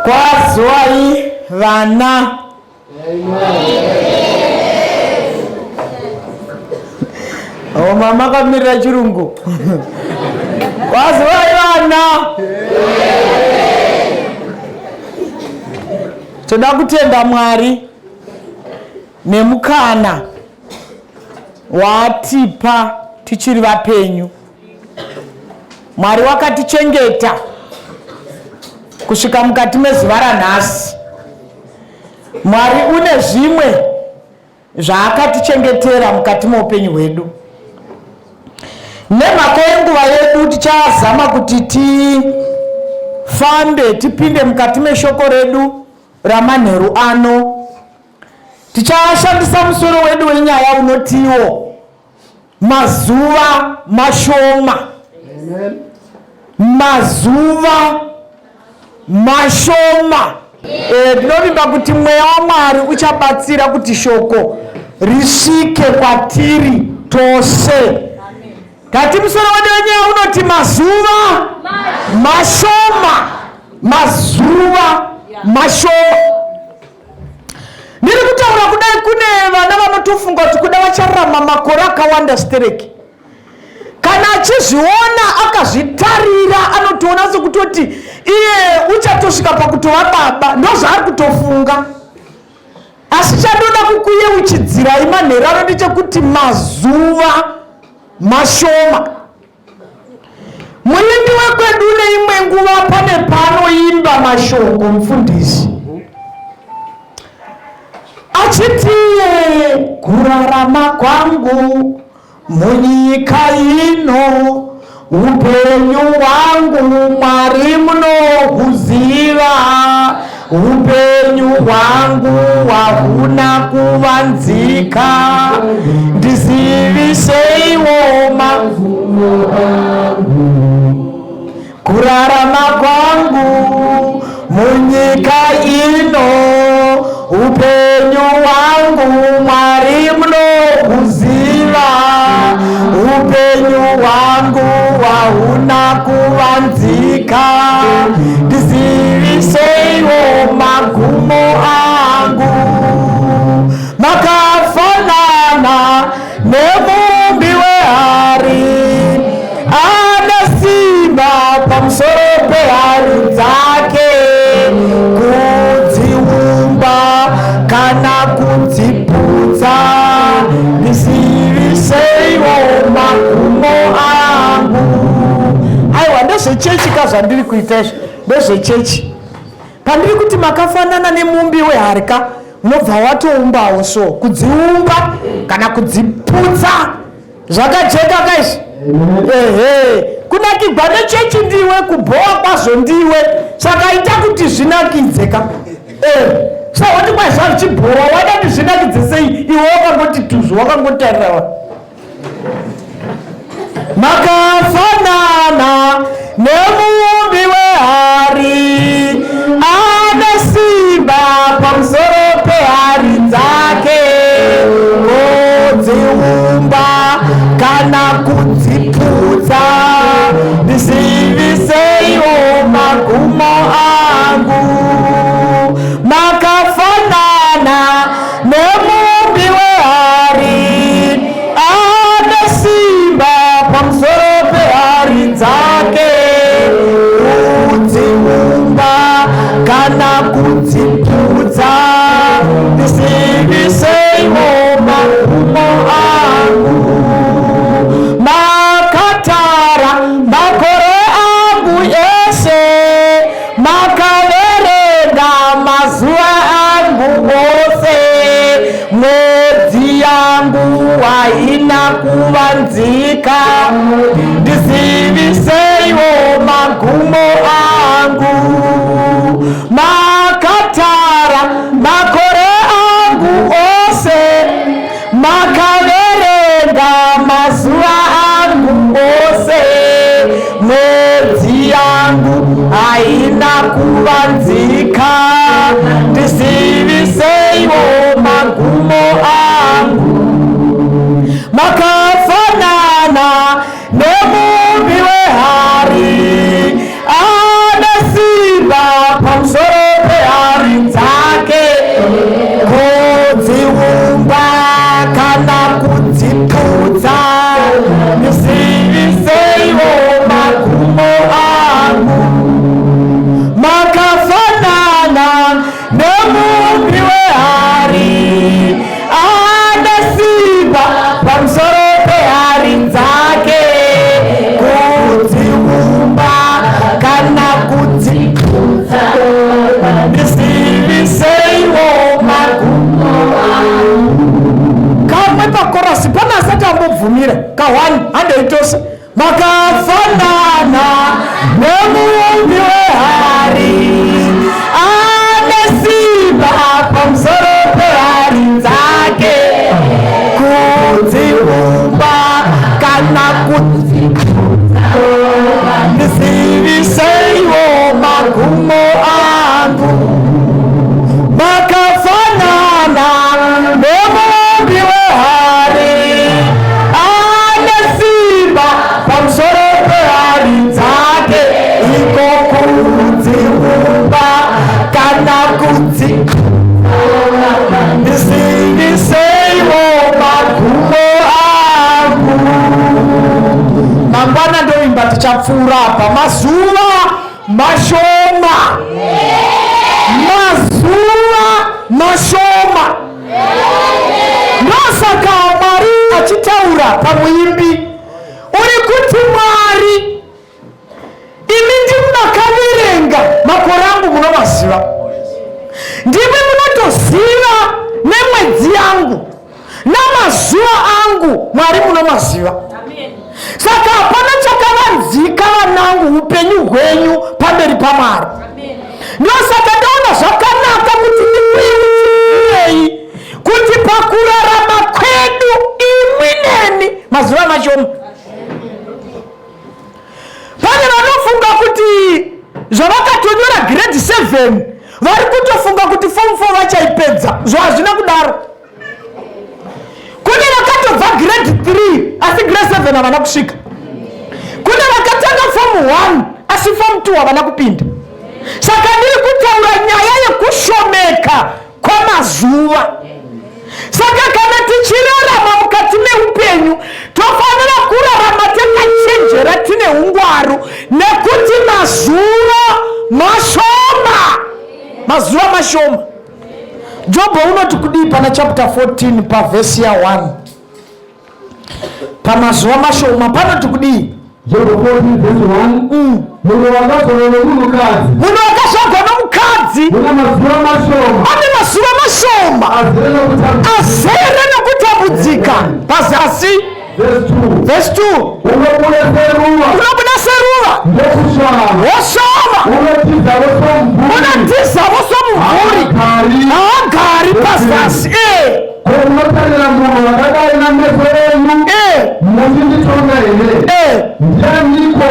Kwaziwai vana. Oh, mama akamirira chirungu. Kwaziwai vana. Toda kutenda Mwari nemukana waatipa tichiri vapenyu. Mwari wakatichengeta kusvika mukati mezuva ranhasi. Mwari une zvimwe zvaakatichengetera mukati meupenyu hwedu. Nemhaka yenguva yedu tichazama kuti tifambe tipinde mukati meshoko redu ramanheru ano. Tichashandisa musoro wedu wenyaya unotiwo mazuva mashoma. Amen. Mazuva mashoma. Ndinovimba kuti mweya waMwari uchabatsira kuti shoko risvike kwatiri tose. Tati musoro wedu wenyaya unoti mazuva mashoma, mazuva mashoma. Ndiri kutaura kudai kune vana vanotofunga kuti kuda vachararama makore akawanda stereki. Kana achizviona akazvitarira anotoona sekutoti iye uchatosvika pakutova baba, ndozvaari kutofunga. Asi chandoda kukuyeuchidzirai manheru ano ndechekuti mazuva mashoma. Muimbi wekwedu neimwe nguva pane paanoimba mashoko mufundisi achiti kurarama kwangu munyika ino upenyu hwangu Mwari munohuziva upenyu hwangu hahuna kuvanzika ndiziviseiwo magumo angu kurarama kwangu munyika ino upenyu hwangu Mwari munohuziva upenyu hwangu hahuna kuvanzika ndiziviseiwo magumo angu makafanana nemuumbi wehari ane simba pamusoro pehari dzake kudziumba kana kudziputsa ndiziviseiwo magumo angu. Aiwa, ndezvechechi ka zvandiri kuita izvi, ndezvechechi. Pandiri kuti makafanana nemuumbi wehari ka, unobva watoumbawo so kudziumba kana kudziputsa zvakajeka ka izvi. Ehe, kunakigwa nechechi ndiwe, kubhowa kwazvo ndiwe, saka ita kuti zvinakidze ka. So wati kwai zvavichibhowa, waida kuti zvinakidze sei iwe wakangoti tuzu wakangotarira wa makafanana nemuumbi wehari ane simba pamusoro pehari dzake kudziumba kana kudziputsa ndiziviseiwo magumo angu makafanana nemuumbi wehari ane simba pamusoro pehari dzake kudziumba kana kudziputsa ndisimbiseiwo magumo angu makatara makore angu ese Makaverenga mazuva angu ose, mwedzi yangu haina kuvanzika. Ndiziviseiwo magumo angu. Makatara makore angu ose, makaverenga mazuva angu ose, mwedzi yangu haina kuvanzika. Ndiziviseiwo magumo angu. Makafanana nemuumbi wehari ane simba. Mira ka1 handei tose. Makafanana nemuumbi wehari ane simba pamusoro pehari dzake kudziumba kana kudzikudza. Ndiziviseiwo magumo angu. Makafanana nemuumbi wehari ane simba pamusoro pehari dzake iko kudziumba kana kudzi ndiziviseiwo magumo angu. Mangwana ndoimba tichapfuura apa mazuva mashoma, mazuva mashoma. Ndosaka Mwari achitaura pamuimbi uri kuti, Mwari, imi ndimi makaverenga makore angu, munomaziva, ndimi munotoziva nemwedzi yangu namazuva angu. Mwari, munomaziva, saka hapana chakavanzika vanangu upenyu hwenyu pamberi paMwari. Ndosaka ndaona zvakanaka kuti ndikuiuchirei kuti pakurarama kwedu imwi neni mazuva mashoma. Pane vanofunga kuti zvavakatonyora grade 7, vari kutofunga kuti form 4 vachaipedza. Zvo hazvina kudaro. Kune vakatobva grade 3 asi grade 7 havana kusvika. Kune vakatanga form 1 asi form 2 havana kupinda. Saka ndiri kutaura nyaya yekushomeka kwamazuva. Saka kana tichirarama mukati meupenyu, tofanira kurarama takachenjera, tine ungwaru, nekuti mazuva mashoma, mazuva mashoma. Jobho unoti kudii pana chapter 14 pavhesi ya1 pamazuva mashoma? Panoti kudii? Job 14 verse 1. Munhu wakazvarwa nomunhukadzi, Munhu akazvarwa nomukadzi, una mazuva mashoma, ane mazuva mashoma, azere nokutambudzika. Azere nokutambudzika pazasi. Verse 2. Verse 2. Unobuda seruva, Unobuda seruva, ndokusvava. Wosvava. Unotizavo somumvuri. Unotizavo somumvuri. Haagari. Haagari pazasi e. Ko munotarira munhu wakadai nameso enyu, muchinditonga here? Ndianiko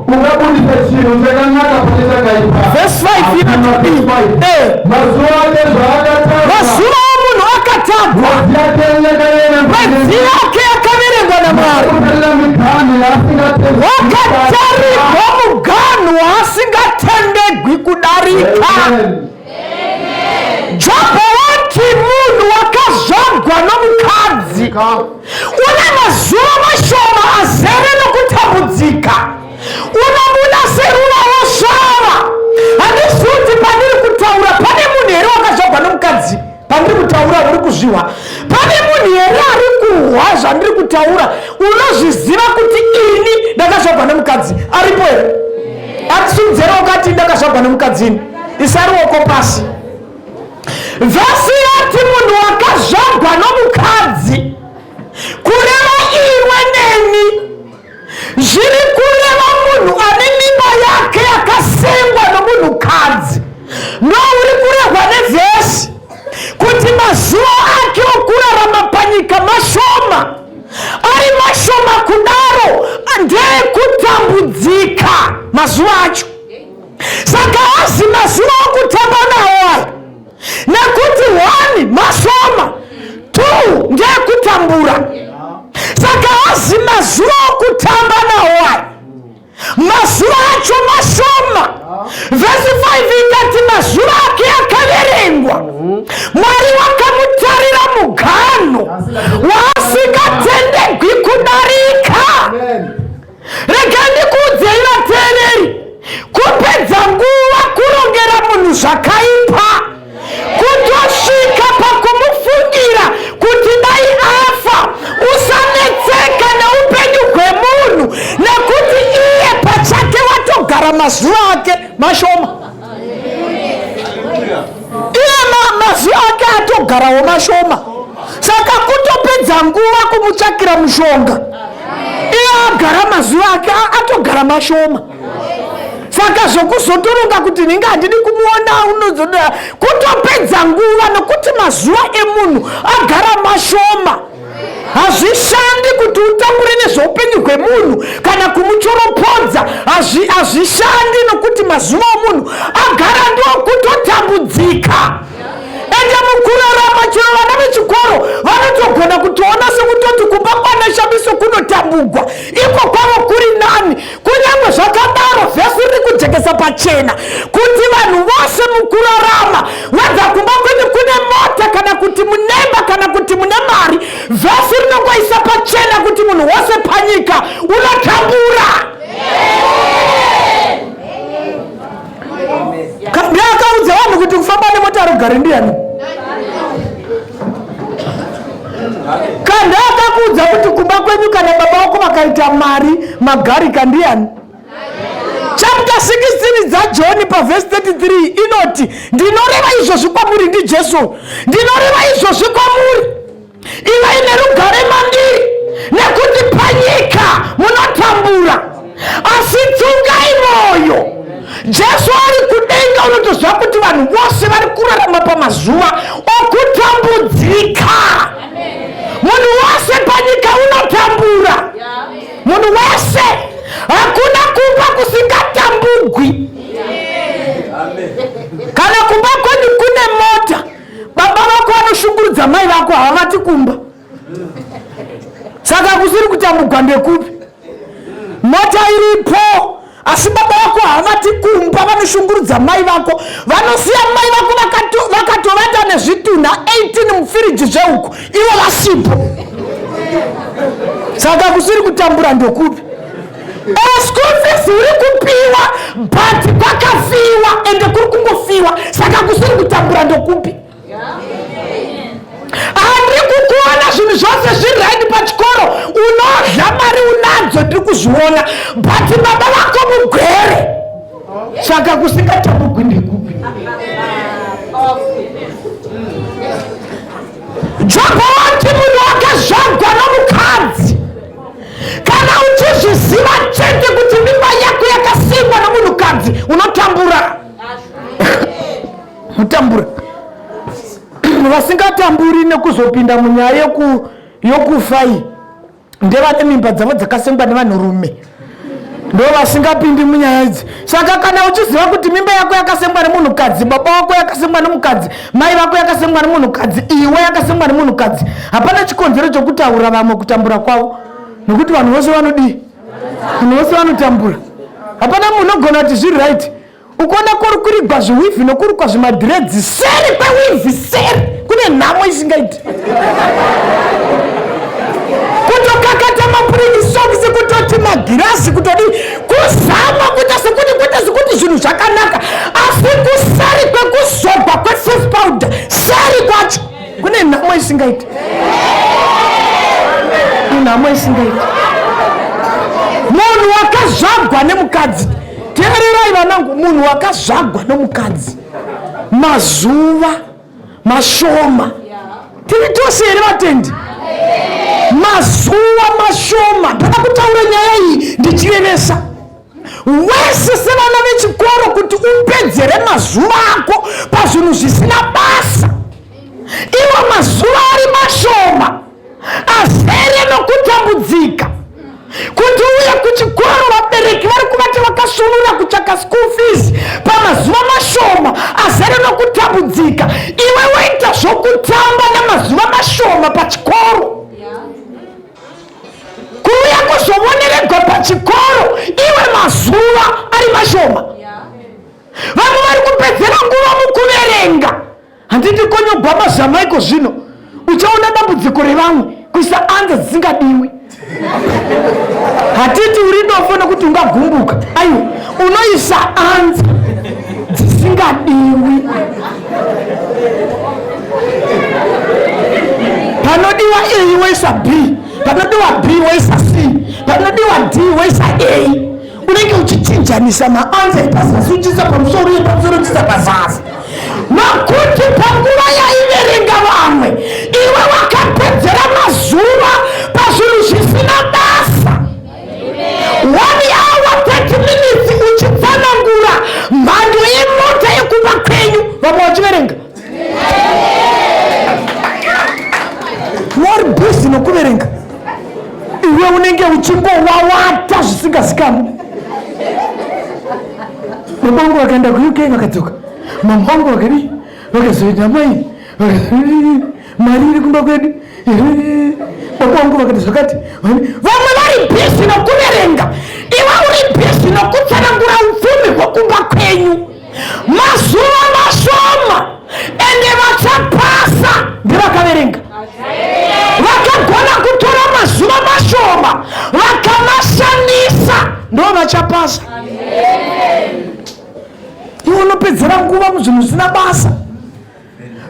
ungabudisa chinhu chakanaka pane chakaipa? Verse 5 inoti Verse 5. Mazuva ake zvaakatarwa, Mazuva omunhu akatagwa, mwedzi yake yakaverengwa, mwedzi yake yakaverengwa naMwari, kutarira miganhu yaasingatendegwi. Wakatarirwa muganhu waasingatendegwi kudarika. Amen. Jobho wati munhu wakazvagwa nomukadzi une mazuva mashoma azere nokutambudzika, unobuda seruva wosvava. Handisi kuti pandiri kutaura pane munhu here wakazvagwa nomukadzi? Pandiri kutaura uri kuzvihwa? Pane munhu here ari kuhwa zvandiri kutaura, unozviziva kuti ini ndakazvagwa nomukadzi? Aripo here akusimudzera wakati ndakazvagwa nomukadzini? Isa ruoko pasi. Vhesi yati munhu wakazvagwa nomukadzi, kureva iwe neni, zviri kureva munhu ane mimba yake yakasengwa nomunhukadzi, ndo uri kurehwa nevhesi kuti mazuva ake okurarama panyika mashoma. Ari mashoma kudaro, ndeyekutambudzika mazuva acho. Saka hazi mazuva okutamba nawo aya, nekuti one, mashoma, two, ndeyekutambura. Saka hazi mazuva okutamba nawo aya, mazuva acho mashoma. Vhesi 5 ikati mazuva ake akaverengwa, Mwari wakamutarira muganhu waasingatendegwi kudarika. Rega ndikuudzei vateereri, kupedza nguva kurongera munhu zvakaipa, kutosvika pakumufungira kuti dai afa, usanetseka neupenyu hwemunhu, nekuti iye pachake watogara mazuva ake mashoma. Iye mazuva ake atogarawo mashoma, saka kutopedza nguva kumutsvakira mushonga. Agara mazuva ake atogara mashoma. Saka zvokuzotoronga kuti ndinge handidi kumuona unozoda kutopedza nguva nokuti mazuva emunhu agara mashoma. Hazvishandi kuti utambure nezveupenyu hwemunhu kana kumuchoropodza. Hazvishandi nokuti mazuva omunhu agara ndokutotambudzika. Ende mukurarama chero vana vechikoro vanotogona kutoona sekutoti kumba kwana Shamiso kunotambugwa, iko kwavo kuri nani. Kunyange zvakadaro, vhesi riri kujekesa pachena kuti vanhu vose mukurarama, webva kumba kwenyu kune mota kana kuti munemba kana kuti mune mari, vhesi rinongoisa pachena kuti munhu wose panyika unotambura. Ndiakaudza vanhu kuti kufamba nemota rugare ndiyani? Kandi akakuudza kuti kumba kwenyu kana baba vako vakaita mari magarika ndiyani? Chapter 16 dzaJohn pavhesi 33 inoti, ndinoreva izvozvi kwamuri, ndiJesu, ndinoreva izvozvi kwamuri, ivai nerugare mandiri, nekuti panyika munotambura, asi tsungai mwoyo. Jesu ari kudenga unotoziva kuti vanhu vose vari kurarama pamazuva okutambudzika. Munhu wose panyika unotambura, munhu wese, hakuna kumba kusingatambugwi. Kana kumba kwenyu kune mota, baba vako vanoshungurudza mai vako, havavati kumba. Saka kusiri kutambugwa ndekupi? Mota iripo, asi baba vako havati kumba, vanoshungurudza mai vako, vanosiya mai vako vakatovata nezvitunha 18 mufiriji zveuku, ivo vasipo. Saka kusiri kutambura ndokupi? School fees uri kupiwa, but kwakafiwa, ende kuri kungofiwa. Saka kusiri kutambura ndokupi? Handiri kukuona zvinhu zvose zviri right pachikoro, unodya mari unadzo, ndiri kuzviona, but baba vako mugwere. Saka kusingatambugwi ndekupi? Jobho wati munhu wakazvagwa nomukadzi. Kana uchizviziva chete kuti mimba yako yakasimwa nomunhukadzi, unotambura. Mutambura. Vasingatamburi nekuzopinda munyaya yokufa iyi ndevane mimba dzavo dzakasengwa nevanhurume, ndo vasingapindi munyaya idzi. Saka kana uchiziva kuti mimba yako yakasengwa nemunhukadzi, baba wako yakasengwa nemukadzi, mai vako yakasengwa nemunhukadzi, iwe yakasengwa nemunhukadzi, hapana chikonzero chokutaura vamwe kutambura kwavo, nokuti vanhu vose vanodii? Vanhu vose vanotambura. Hapana munhu unogona kuti zviri right. Ukuona kuri kurigwa zviwivhi nokurukwa zvimadhiredzi, seri kwewivhi seri kune nhamo isingaiti. Kutokakata mapuringi sokisi, kutoti magirazi, kutodi kuzama kuita sekuti kuita sekuti zvinhu zvakanaka, asi kuseri kwekuzogwa kweface powder, seri kwacho kune nhamo isingaiti. Nhamo isingaiti. Munhu wakazvagwa nemukadzi, teererai vanangu, munhu wakazvagwa nomukadzi mazuva mashoma. Tiri tose here vatendi? Mazuva mashoma. Ndoda kutaura nyaya iyi ndichirevesa wese sevana vechikoro, kuti upedzere mazuva ako pazvinhu zvisina basa, iwo mazuva ari mashoma azere nokutambudzika. Kuti uye kuchikoro, vabereki vari kuvati vakasunura kutsvaka school fees pamazuva mashoma azere nokutambudzika, iwe woita zvokutamba namazuva mashoma pachikoro. Kuuya kuzovoneregwa pachikoro iwe mazuva ari mashoma. Vamwe vari kupedzera nguva mukuverenga. Handiti konyogwa mazamaiko zvino, uchaona dambudziko revamwe kuisa anza dzisingadiwi. Hatiti uri dofo nokuti ungagumbuka, aiwa, unoisa anza dzisingadiwi. Panodiwa A woisa B, panodiwa B woisa C, panodiwa D woisa A. Unenge uchichinjanisa maanza epazasi uchiisa pamusoro, yepamusoro uchiisa pazasi, nokuti panguva yaiverenga vamwe, iwe wakapedzera mazuva pazvinhu zvisina basa. Uchingowawata zvisingazikamwi. Baba vangu vakaenda kuUK vakadzoka, mama vangu vakadii, vakazoita mai, mari iri kumba kwedu, baba vangu vakati zvakati. Vamwe vari bhizi nokuverenga, iwe uri bhizi nokutsanangura upfumi hwokumba kwenyu. Mazuva mashoma ende vachapasa ndevakaverenga, vakagona kutora mazuva mashoma vakamashandisa, ndo vachapasa. Iwe unopedzera nguva muzvinhu zvisina basa.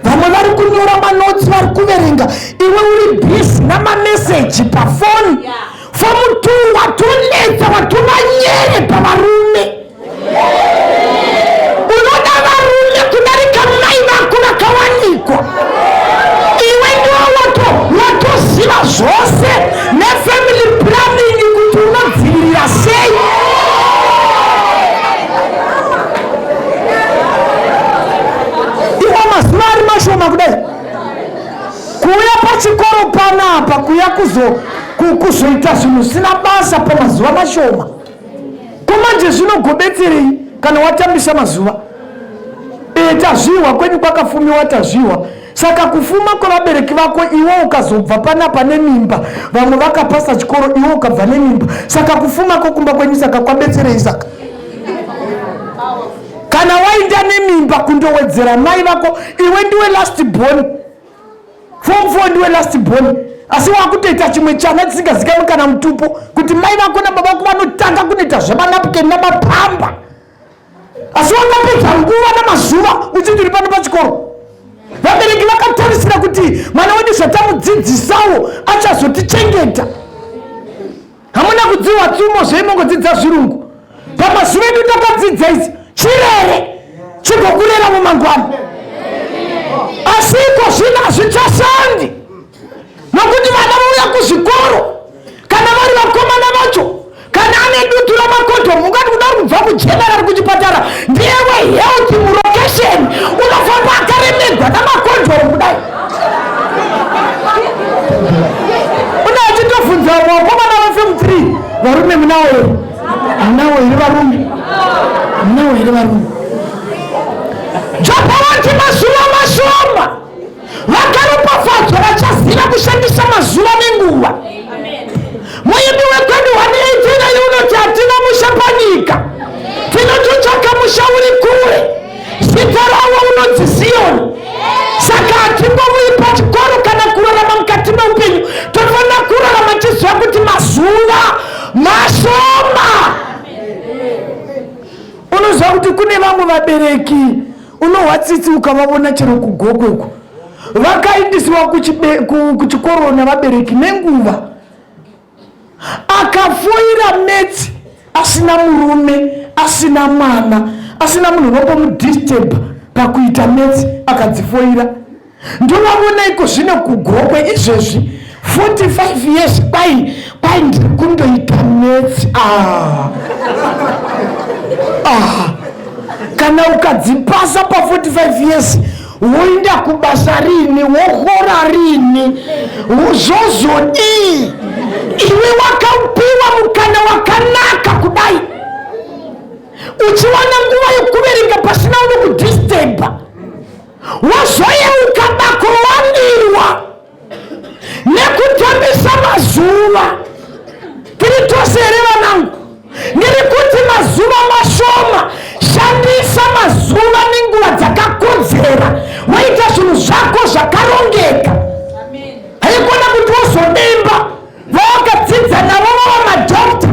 Vamwe vari kunyora manotsi, vari kuverenga, iwe uri bhizi namameseji pafoni. Fomu 2 watonetsa, watova nyere pavarume. Unoda varume kudarika mai vako vakawanikwa. Iwe ndiwo watoziva zvose nefamily planning kuti unodzivirira sei. Iwo mazuva ari mashoma kudai kuuya pachikoro panapa, kuuya kuzoita zvinhu zvisina basa pamazuva mashoma. Komanje zvinogobetserei kana watambisa mazuva? Tazviwa kwenyu kwakafumiwa, tazviwa. Saka kufuma kwevabereki vako, iwe ukazobva panapa nemimba, vamwe vakapasa chikoro, iwe ukabva nemimba, saka kufuma kwokumba kwenyu saka kwabetserei? Saka kana waenda nemimba kundowedzera mai vako, iwe ndiwe last born, form 4 ndiwe last born, asi wakutoita chimwe chana chisingazikanwi kana mutupo, kuti mai vako nababa vako vanotanga kunoita zvemanapukeni namapamba, asi wakapedza nguva namazuva uchiti uri pano pachikoro. Vabereki vakatarisira kuti mwana wedu zvatamudzidzisawo achazotichengeta. Hamuna kudziwa tsumo zveimongodzidza zvirungu. Pamazuva edu takadzidza idzi, chirere chigokurera mumangwana. Asi iko zvino hazvichashandi, nokuti vana vauya kuzvikoro, kana vari vakomana vacho, kana ane dutu ramakodhomu, ungati kuda kubva kugeneral kuchipatara, ndiye wehealth mulocation, unofamba akaremegwa namakodhomu kudai. Una achitobvunza vakomana vefem 3, varume munawo here? Munawo here varume? Munawo here varume? Jobho wati mazuva mashoma, vakaropafadzwa vachaziva kushandisa mazuva nenguva. Muimbi wekwedu 189 unoti hatina musha panyika, tinototsvaka musha uri kure, zita rawo unonzi Ziyoni. Saka hatingovuyi pachikoro kana kurarama mukati meupenyu, tofanira kurarama tiziva kuti mazuva mashoma. Unoziva kuti kune vamwe vabereki unohwa tsitsi ukavavona chero kuGokwe uko, vakaindisiwa kuchikoro navabereki nenguva, akafoira metsi asina murume, asina mwana, asina munhu unombomudisturb pakuita metsi, akadzifoira. Ndovavona iko zvino kuGokwe izvezvi 45 years, kwai kwai ndiri kundoita metsi. Ah. Ah. Kana ukadzipasa pa 45 years, woenda kubasa rini? Wohora rini? Zvozodii iwe wakapiwa mukana wakanaka kudai, uchiwana nguva yokuverenga pasina unokudisturba, wazoyeuka bako wamirwa nekutambisa mazuva? Tiri tose here vanangu? Ndiri kuti mazuva mashoma, shandisa mazuva nenguva dzakakodzera, waita zvinhu zvako zvakarongeka. Haikona kuti wozodemba vawakadzidza navo vava madhokta,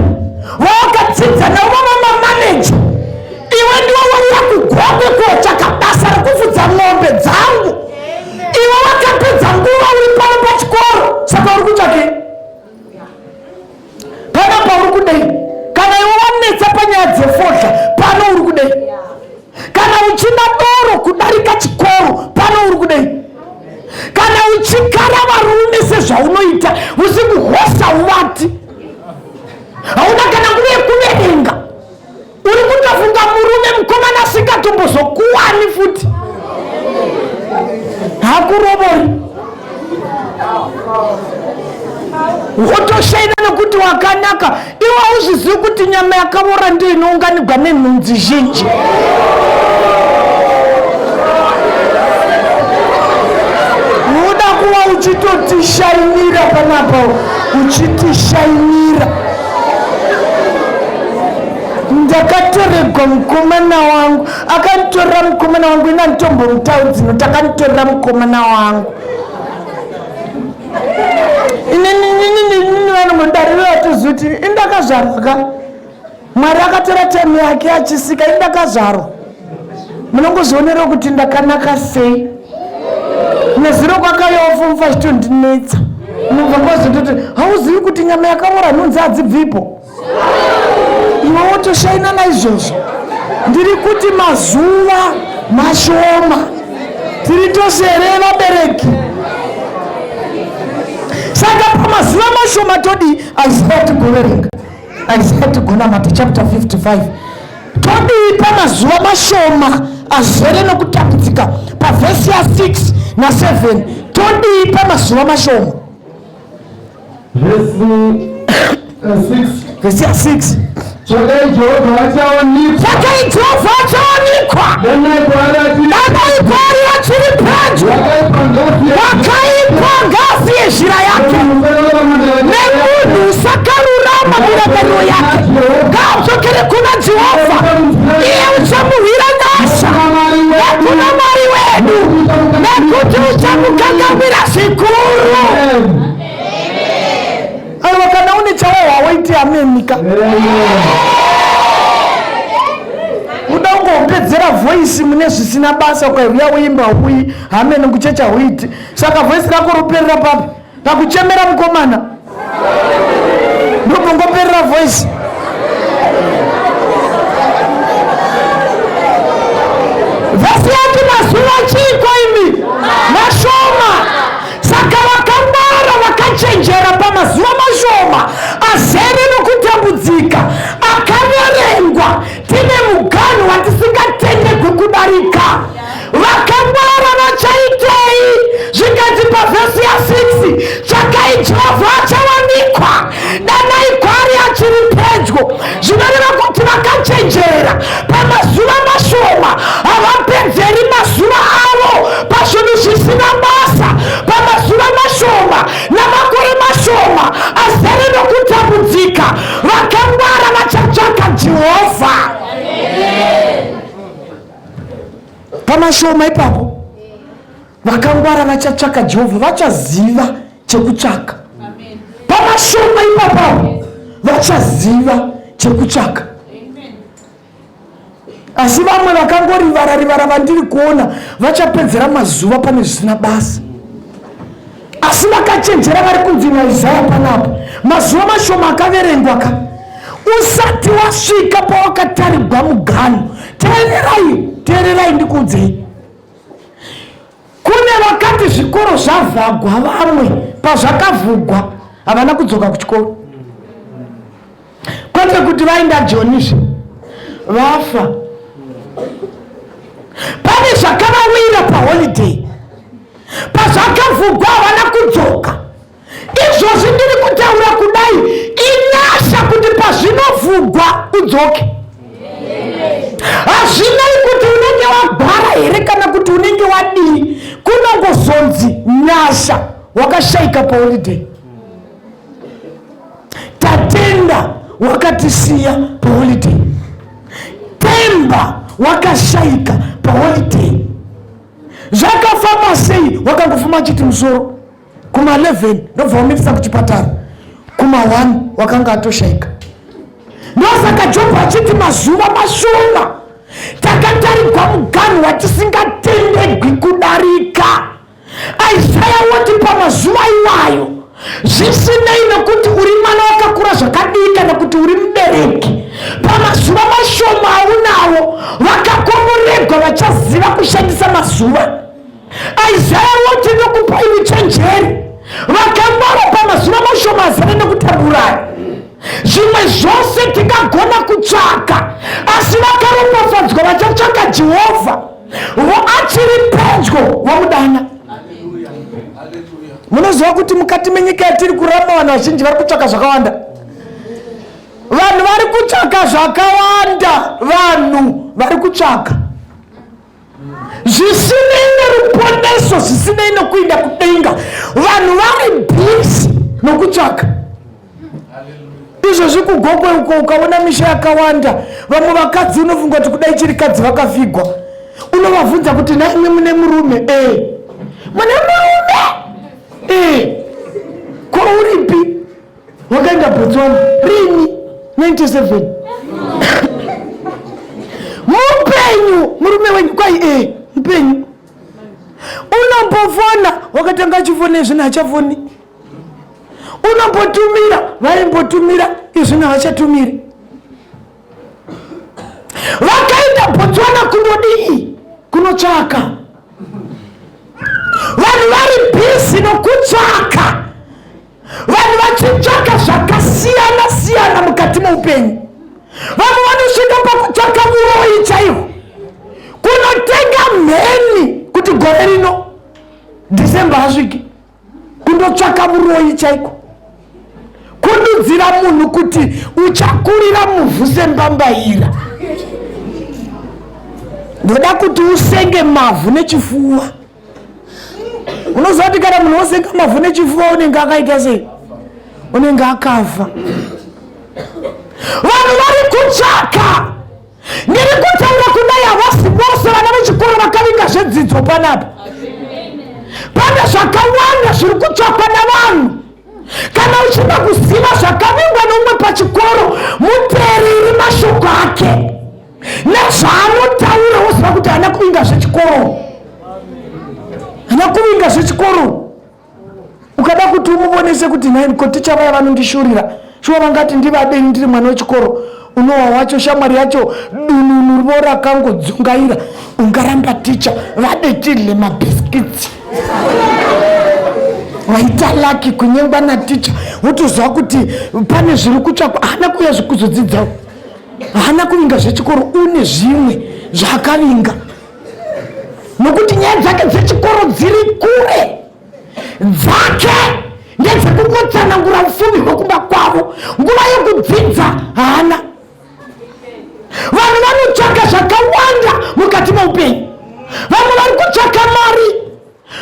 vawakadzidza navo vava mamaneja, iwe ndiwe wauya kuGokwe kotsvaka basa rekufudza ng'ombe dzangu. Iwe wakapedza nguva uri pano pachikoro, saka uri kutsvakei panapa? Uri kudei kana iwe wanetsa panyaya dzefodya pano? Uri kudei kana uchida doro kudarika chikoro pano? Uri kudei kana uchikara varume sezvaunoita, usiku hwose uvati, hauna kana nguva yekuverenga, uri kutofunga murume mukomana asingatombozokuwani futi, hakurovori, wotoshaina? nekuti wakanaka iwe hauzvizivi kuti nyama yakavora ndiyo inounganigwa nenhunzi zhinji. Unoda kuva uchitotishainira panapa, uchitishainira. Ndakatoregwa mukomana wangu, akanditorera mukomana wangu, ini anditombomutaudzino, takanditorera mukomana wangu. Inini vanhu mudariro vatoziva kuti indakazvarwa ka, Mwari akatora temu yake achisika, indakazvarwa. Munongozvionera kuti ndakanaka sei. Nezuro kwakauyawo fomfa chitondinetsa, unobva kwazototi hauzivi kuti nyama yakavora nhunzi hadzibvipo, iwe wotoshaina. Naizvozvo ndiri kuti mazuva mashoma, tiri tose here vabereki? Saka pamazuva mashoma todii? Isaya tigoverenga, Isaya tigonamata, chapter 55. Todii pamazuva mashoma azere nokutambudzika? Pavhesi ya6 na7, todii pamazuva mashoma? Vhesi 6. Vhesi ya6. Tsvakai Jehovha achawanikwa. Tsvakai Jehovha achawanikwa. Danai kwaari achiri Danai kwaari achiri pedyo. Wakaipa ngasiye Wakaipa ngasiye zhira yake, nemunhu usakarurama mirangariro yake. Ngaadzokere kuna Jehovha, iye uchamuhwira nyasha, nekuna Mwari wedu, nekuti uchamukangamwira zvikuru. Aiwa, kana une chawawa waiti amenika. Uda kungopedzera voice mune zvisina basa. Ukauya uimba ui hamene kuchecha huiti, saka voice rako roperera papi? Pakuchemera mukomana ndobongoperera voice. Vhesi yati mazuva chiiko imi? Mashoma. Saka vakangwara, vakachenjera pamazuva mashoma azere nokutambudzika akaverengwa, tine muganhu watisingatendegwi kudarika. Vakangwara vachaitei? Zvikanzi pavhesi ya6, tsvakai Jehovha achawanikwa, danai kwaari achiri pedyo. Zvinoreva kuti vakachenjera pamazuva mashoma havapedzeri mazuva avo pazvinhu zvisina basa. Pamazuva mashoma namakore mashoma azere nokutambudzika, vakangwara vachatsvaka Jehovha. Pamashoma ipapo vakangwara vachatsvaka Jehovha, vachaziva chekutsvaka. Pamashoma ipapo vachaziva chekutsvaka. Asi vamwe vakangorivara rivara vandiri kuona vachapedzera mazuva pane zvisina basa. Asi vakachenjera vari kunzi naIsaya panapa, mazuva mashoma akaverengwa ka, usati wasvika pawakatarigwa muganhu. Teererai, teererai ndikuudzei. Kune vakati zvikoro zvavhagwa, vamwe pazvakavhugwa havana kudzoka kuchikoro. Kwete kuti vaenda jonizve, vafa. Pane zvakavawira paholiday, pazvakavhugwa havana kudzoka. Izvozvi ndiri kutaura kudai, inyasha kuti pazvinovhugwa udzoke. Hazvinei kuti unenge wagwara here kana kuti unenge wadii, kunongozonzi nyasha wakashayika paholiday. Tatenda wakatisiya paholiday, Temba wakashayika paholiday. Zvakafamba sei? Wakangofuma achiti musoro kuma11, ndobva wamitisa kuchipatara kuma1, wakanga atoshayika. Ndosaka Jobho achiti mazuva mashoma, takatarigwa muganhu watisingatendegwi kudarika. Isaya woti pamazuva iwayo, zvisinei nekuti uri mwana wakakura zvakadii kana kuti uri mubereki, pamazuva mashoma aunawo, vakakomboregwa vachaziva kushandisa mazuva. Isaya woti nokupai uchenjeri. Vakangwara pamazuva mashoma azere nekutamburaya, zvimwe zvose tingagona kutsvaka, asi vakaropafadzwa vachatsvaka Jehovha vo achiri pedyo, vamudana. Munoziva kuti mukati menyika yatiri kuramba, vanhu vazhinji vari kutsvaka zvakawanda. kutsvaka zvakawanda, vanhu vari kutsvaka zvisinei neruponeso, zvisinei nokuinda kudenga. Vanhu vari busy nokutsvaka izvozvi. KuGokwe uko ukaona misha yakawanda, vamwe vakadzi unofunga kuti kudai chirikadzi vakafigwa. Unovabvunza kuti, "Naimwe mune murume?" "E, mune murume." "E, ko uripi?" "Wakaenda Botswana." "Rini?" "97." "Mupenyu murume wenyu?" "Kwai, e, mupenyu." "Unombofona?" "Wakatanga achifona, izvino hachafoni." "Unombotumira?" "Vaimbotumira, izvino havachatumiri." Vakaenda Botswana kundodii? Kunotsvaka. Vanhu vari busy nokutsvaka, vanhu vachitsvaka zvakasiyana siyana mukati meupenyu. Vamwe vanosvika pakutsvaka muroyi chaihwo, kunotenga mheni kuti gore rino December asvike, kundotsvaka muroyi chaiko, kududzira munhu kuti uchakurira muvhu sembambaira, ndoda kuti usenge mavhu nechifuva. Unoziva kuti kana munhu wosenga mavhu nechifuva, unenge akaita sei? Unenge akafa. Vanhu vari kutsvaka. Ndiri kutaura kudai, havasi vose vana vechikoro vakavinga zvedzidzo panapa. Pane zvakawanda zviri kutsvakwa navanhu. Kana uchida kuziva zvakavingwa neumwe pachikoro, muteereri mashoko ake nezvaanotaura, woziva kuti haana kuvinga zvechikoro, haana kuvinga zvechikoro. Ukada kuti umuvonese kuti, "Nai ko ticha vaya vanondishurira shuwa, vangati ndivadeni ndiri mwana wechikoro?" Unowa wacho shamwari yacho dununu rivo rakangodzungaira. "Ungaramba ticha vade tidle mabhiskits? Waita lucky kunyengwa naticha." Wotoziva kuti pane zviri kutsvakwa. Haana kuuya zvekuzodzidzawo, haana kuvinga zvechikoro, une zvimwe zvaakavinga, nokuti nyaya dzake dzechikoro dziri kure. Dzake ndedzekungotsanangura ufumi hwekumba kwavo, nguva yekudzidza haana. Vanhu vanotsvaka zvakawanda mukati meupenyu. Vamwe vari kutsvaka mari,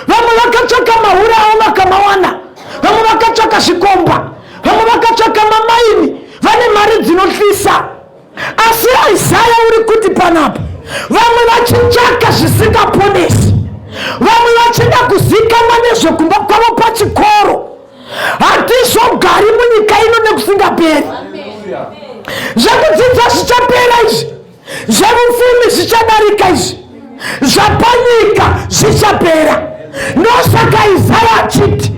vamwe vakatsvaka mahure avo vakamawana, vamwe vakatsvaka zvikomba, vamwe vakatsvaka mamaini, vane mari dzinohlisa. Asi Isaya uri kuti panapa vamwe vachitsvaka zvisingaponesi, vamwe vachida kuzikanwa nezvekumba kwavo pachikoro. Hatizogari munyika ino nekusingaperi. Zvekudzidza zvichapera izvi, zvemupfumi zvichadarika izvi, zvapanyika zvichapera. Ndosaka Isaya achiti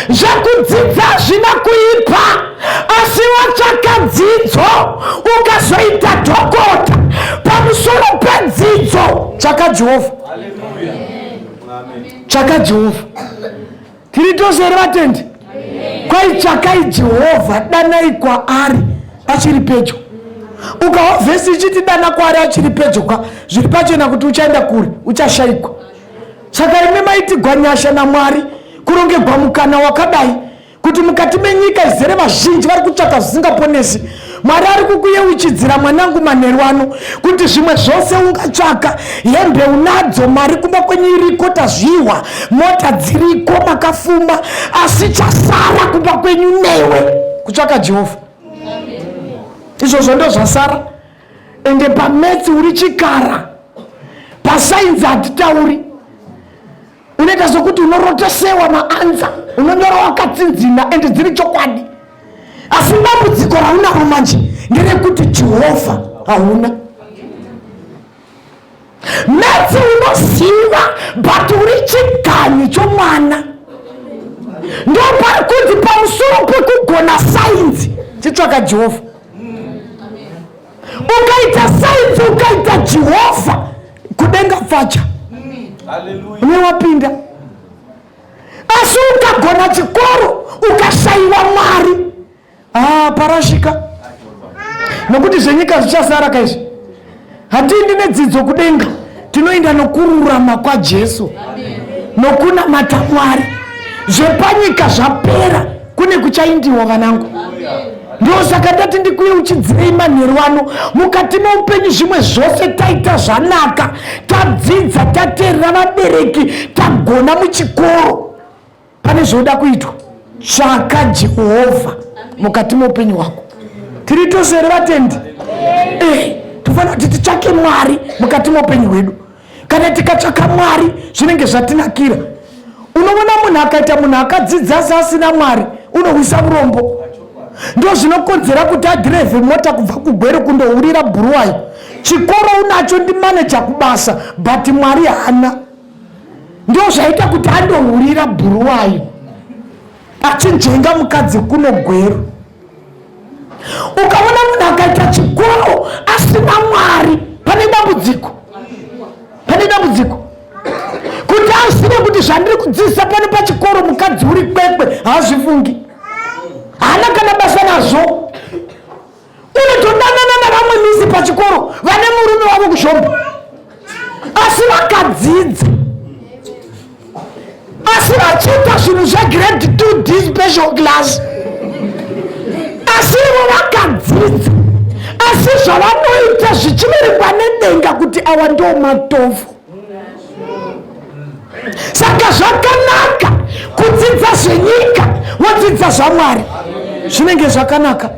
zvekudzidza hazvina kuipa, asi watsvaka dzidzo ukazoita dhokota, pamusoro pedzidzo tsvaka Jehovha, tsvaka Jehovha. Tiri tose here vatendi? Kwai, "Tsvakai Jehovha, danai kwaari achiri pedyo." Ukawa vhesi ichiti dana kwaari achiri pedyo kwa, zviri pachena kuti uchaenda kure, uchashayikwa. Saka imi maitigwa nyasha naMwari kurongegwa mukana wakadai kuti mukati menyika izere vazhinji vari kutsvaka zvisingaponesi, Mwari ari kukuyeuchidzira, mwanangu, manheru ano kuti zvimwe zvose ungatsvaka, hembe unadzo, mari kumba kwenyu iriko, tazviwa, mota dziriko, makafuma, asi chasara kumba kwenyu newe kutsvaka Jehovha. Izvozvo ndo zvasara. Ende pamaths uri chikara, pasainzi hatitauri. Unoita sokuti unorotosewa maanswer, unonyora wakatsinzina, ende dziri chokwadi. Asi dambudziko raunaro manje nderekuti Jehovha hauna. Maths unoziva, but uri chiganyi chomwana. Ndopari kunzi pamusoro pekugona sainzi, chitsvaka Jehovha. Ukaita sainzi, ukaita Jehovha, kudenga pfacha une wapinda. Asi ukagona chikoro ukashayiwa Mwari, ah, parashika, nokuti zvenyika zvichasara kaizvi. Hatiendi nedzidzo kudenga, tinoenda nokururama kwaJesu nokunamata Mwari. Zvepanyika zvapera, kune kuchaindiwa, vanangu. Ndosaka ndati ndikuyeuchidzirei manheru ano, mukati meupenyu zvimwe zvose taita zvanaka, tadzidza, tateerera vabereki, tagona muchikoro, pane zvinoda kuitwa. Tsvaka Jehovha mukati meupenyu hwako. Tiri tose here vatendi? Eh, tofanira kuti titsvake Mwari mukati meupenyu hwedu. Kana tikatsvaka Mwari zvinenge zvatinakira. Unoona munhu akaita munhu akadzidza asi asina Mwari, unohwisa urombo. Ndo zvinokonzera kuti adhirevhe mota kubva kuGweru kundohurira Bhuruwayo. Chikoro unacho, ndimaneja kubasa, but Mwari haana. Ndo zvaita kuti andohurira Bhuruwayo achinzvenga mukadzi kuno Gweru. Ukaona munhu akaita chikoro asina Mwari, pane dambudziko, pane dambudziko. Kuti azive kuti zvandiri kudzidzisa pano pachikoro mukadzi uri kwekwe, haazvifungi, haana kana basa nazvo. Unotodanana navamwe misi pachikoro vane murume wavo kushomba, asi vakadzidza, asi vachiita zvinhu zvegrade 2 D special class, asi ivo vakadzidza, asi zvavanoita zvichiverengwa nedenga kuti awa ndo matovu. Saka zvakanaka kudzidza zvenyika wodzidza zvaMwari, zvinenge zvakanaka.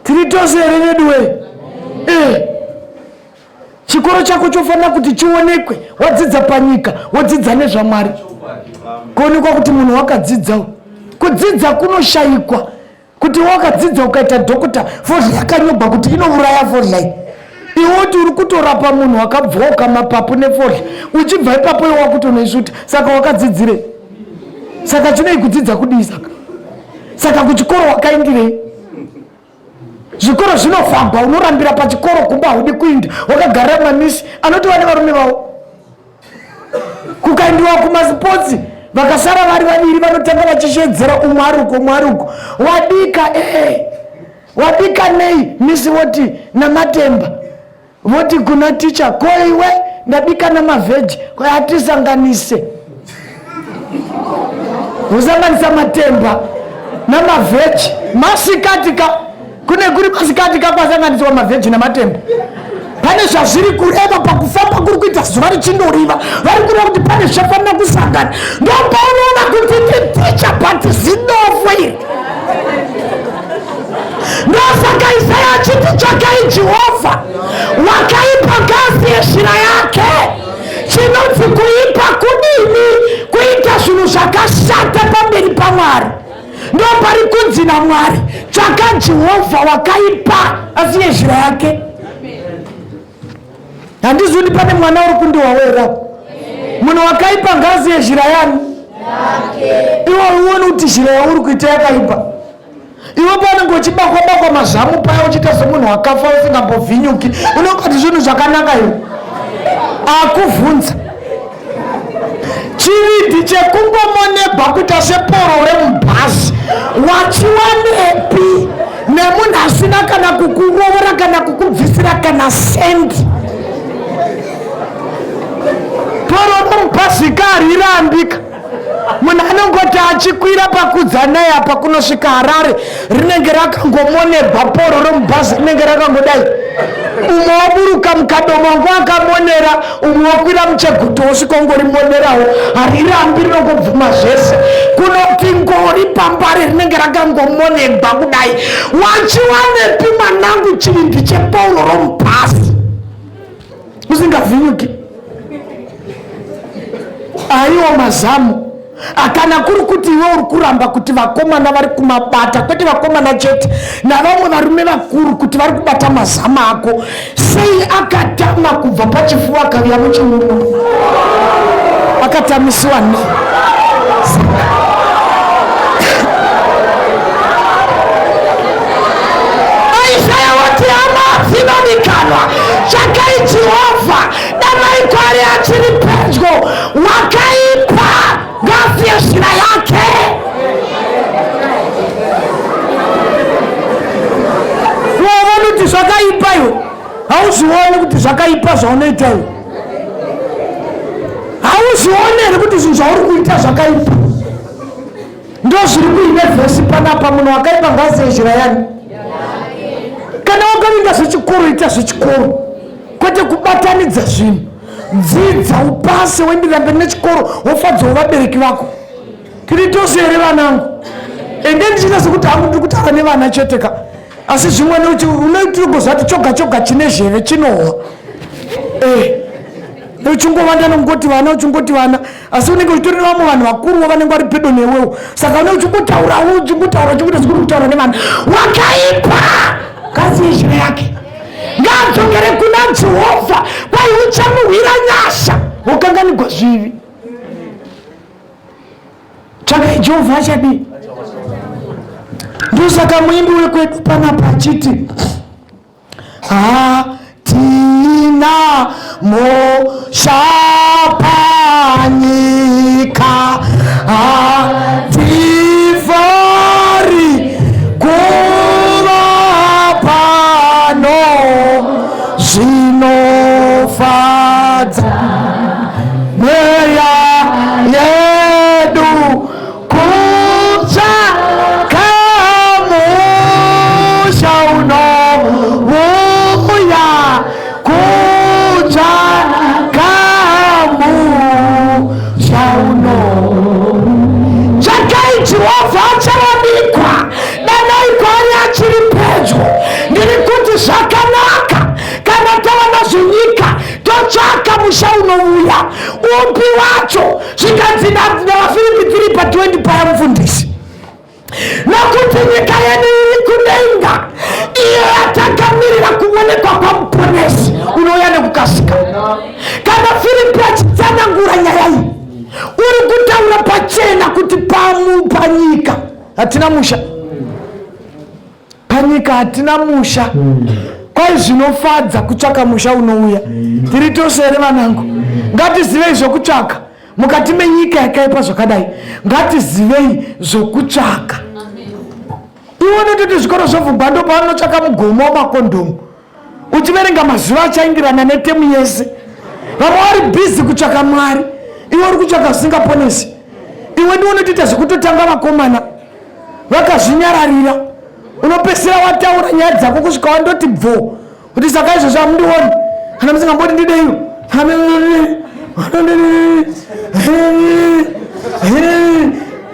Tiri tose here veduwe? Eh, chikoro chako chofanira kuti chionekwe wadzidza panyika, wodzidza nezvaMwari, kuonekwa kuti munhu wakadzidzawo. Kudzidza kunoshayikwa kuti wakadzidza ukaita dhokota, fodya yakanyogwa kuti inouraya fodya iyi, iwe kuti uri kutorapa munhu wakabvoka mapapu nefodya, uchibva ipapo iwe wakutonoisvuta. Saka wakadzidzirei? Saka chinei kudzidza kudii? Saka kuchikoro wakaindirei? Zvikoro zvinofagwa, unorambira pachikoro, kumba haudi kuinda, wakagarira mamisi anotova nevarume vavo. Kukaendiwa kumasipotsi, vakasara vari vaviri, vanotanga vachishedzera, umwe ari uko, umwe ari uko. Wadika ee, wadika nei? Misi voti namatemba, voti kuna ticha, ko iwe? Ndabika namavheji. Atisanganise, usanganisa matemba namavheji masikati ka kune kuri masikati ka kwasanganiswa mavheji namatemba. Pane zvazviri kureva pakufamba kuri kuita zuva richindoriva, vari kureva kuti pane zvichafanira kusangana. Ndopaunoona kuti nditicha, but zidofo iri. Ndosaka Isaya achiti, tsvakai Jehovha, wakaipa ngasiye zhira yake. Chinonzi kuipa kudini? Kuita zvinhu zvakashata pamberi paMwari. Ndo pari kunzi naMwari, tsvaka Jehovha, wakaipa asiye zhira yake. Handizi kuti pane mwana uri kundiwawera. Munhu wakaipa ngasiye zhira yani iwe uone kuti zhira yauri kuita yakaipa. Iwe paunenge uchibakwa bakwa mazamu paya, uchiita semunhu wakafa usingambovhinyuki, unongoti zvinhu zvakanaka iwe. Akuvhunza chivindi chekungomonegwa kuita seporo remubhazi, wachiwanepi nemunhu asina kana kukurovora kana kukubvisira kana sendi? Poro remubhazi karirambika. Munhu anongoti achikwira paKudzanai apa kunosvika Harare, rinenge rakangomonegwa. Poro romubhazi rinenge rakangodai, umwe waburuka muKadomango akamonera, umwe wakwira muChegutu wosvika ongorimonerawo. Harirambi, rinongobvuma zvese. Kunoti ngori paMbare rinenge rakangomonegwa kudai. Wachiwanepi mwanangu chivindi cheporo romubhazi usingavhinyuki? Aiwa, mazamu akana kuri kuti iwe uri kuramba kuti vakomana vari kumabata, kwete vakomana chete, navamwe varume vakuru, kuti vari kubata mazamu ako, sei akatama kubva pachifuva akaviya muchiuno? Akatamisiwa nei? Isaya wati, hama dzinodikanwa, tsvakai Jehovha, danai kwaari achiri pedyo. Wakaipa ngasiye zhira yake. Waona kuti zvakaipa iwe? Hauzvioni kuti zvakaipa zvaunoita iwe? Hauzvioni here kuti zvinhu zvauri kuita zvakaipa? Ndo Ndozviri kuine vhesi panapa, munhu wakaipa ngaazive zhira yani. Kana wakavinga zvechikoro, ita zvechikoro, kwete kubatanidza zvinhu. Dzidza upase, woenderera mberi nechikoro, wofadzawo vabereki vako. Tiri tose here vanangu? Ende ndichiita sekuti hangu ndiri kutaura nevana chete ka, asi zvimwe unoitirogozvati choga choga chine zheve chinohwa. Eh, uchingovanda nokungoti vana, uchingoti vana, asi unenge uchitori nevamwe vanhu vakuruwo vanenge vari pedo newewo, saka une uchingotaurawo, uchingotaura, uchingoita sekuti kutaura nevana. Wakaipa kasi yezhira yake ngaadzokere kuna Jehovha, kwai uchamuhwira nyasha, wokanganigwa zvivi. Tsvakai Jehovha achadii? Ndosaka muimbi wekwedu panapa achiti, hatina musha panyika, hatifari kuva pano, zvinofadza mweya yedu kutsvaka musha unouya, kutsvaka musha uno. Tsvakai Jehovha achawanikwa, danai kwaari achiri pedyo. Ndiri kuti zvakanaka kana tawana zvenyika, totsvaka musha unouya. Upi wacho? Zvikanzi navaFiripi 3 pa 20 paya, mufundisi, nokuti nyika yedu iri kudenga, iyo yatakamirira kuonekwa kwamuponesi unouya nekukasika. Kana Firipi achitsanangura nyaya iyi, uri kutaura pachena kuti panyika hatina musha, panyika hatina musha. Kwai zvinofadza kutsvaka musha unouya. Tiri tose here vanangu? Ngatizivei zvokutsvaka mukati menyika yakaipa zvakadai, ngatizivei zvokutsvaka. Iwe unototi zvikoro zvovhugwa, ndo pavanotsvaka mugomo wamakondomu, uchiverenga mazuva achaindirana netemu yese. Vamwe vari bhizi kutsvaka Mwari, iwe uri kutsvaka zvisingaponesi. Iwe ndiwo unotoita zvekutotanga vakomana vakazvinyararira, unopesera wataura nyaya dzako kusvika wandoti bvo kuti saka izvozvo hamundioni kana musingamboti ndideiwo.